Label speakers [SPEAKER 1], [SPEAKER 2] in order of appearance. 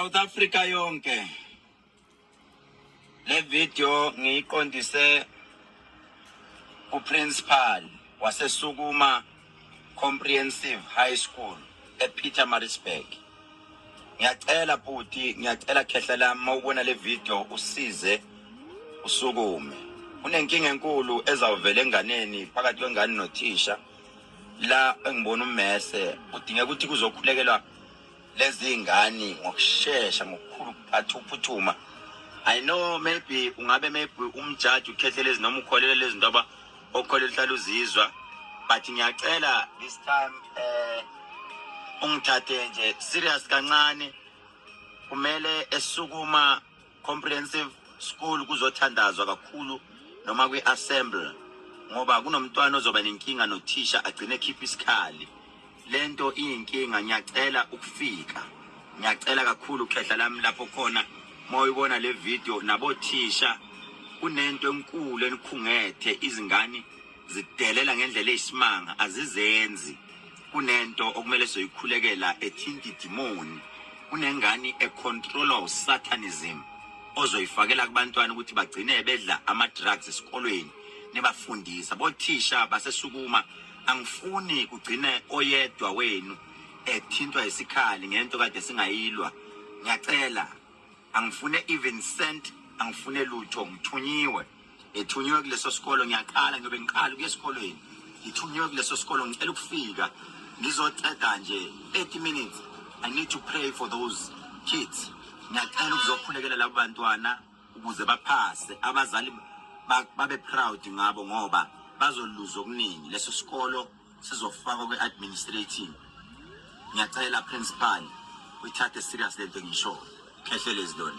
[SPEAKER 1] South Africa yonke, le video ngiyiqondise kuprincipal waseSukuma Comprehensive High School ePietermaritzburg. Ngiyacela bhuti, ngiyacela khehla lami, mawubona le video usize usukume. Kunenkinga enkulu ezawuvela enganeni, phakathi kwengane nothisha. La engibona ummese kudingeka ukuthi kuzokhulekelwa lezi ngane ngokushesha, ngokukhulu ukuphatha ukuphuthuma. I know maybe ungabe maybe umjaji uKhehlelezi noma ukholelwa lezi zinto aba okholelwa uhlala uzizwa, but ngiyacela this time ungithathe nje serious kancane. Kumele eSukuma Comprehensive School kuzothandazwa kakhulu noma kwi-assembly, ngoba kunomntwana ozoba nenkinga nothisha, agcine ekhipha isikhali. Lento iyinkinga. Ngiyacela ukufika, ngiyacela kakhulu khehla lami, lapho khona uma uyibona le video nabothisha, kunento enkulu enikhungethe. Izingane zidelela ngendlela eyisimanga, azizenzi. Kunento okumele soyikhulekela ethinta idimoni. Kunengane econtrolwa usatanism ozoyifakela kubantwana ukuthi bagcine bedla ama-drugs esikolweni nibafundisa. Bothisha baseSukuma, angifuni kugcine oyedwa wenu ethintwa isikhali ngento kade singayilwa. Ngiyacela, angifune even cent, angifune lutho. Ngithunyiwe, ngithunyiwe kuleso sikolo. Ngiyaqala, ngiyobe ngiqala ukuya esikolweni. Ngithunyiwe kuleso sikolo. Ngicela ukufika ngizoceda nje 30 minutes. I need to pray for those kids. Ngiyacela ukuzokhulekela labo bantwana ukuze baphase, abazali babe proud ngabo, ngoba bazoluza okuningi. Leso sikolo sizofakwa kwi-administrating. Ngiyacela principal, uyithathe serious lento engishoyo. Khehlelezi lona.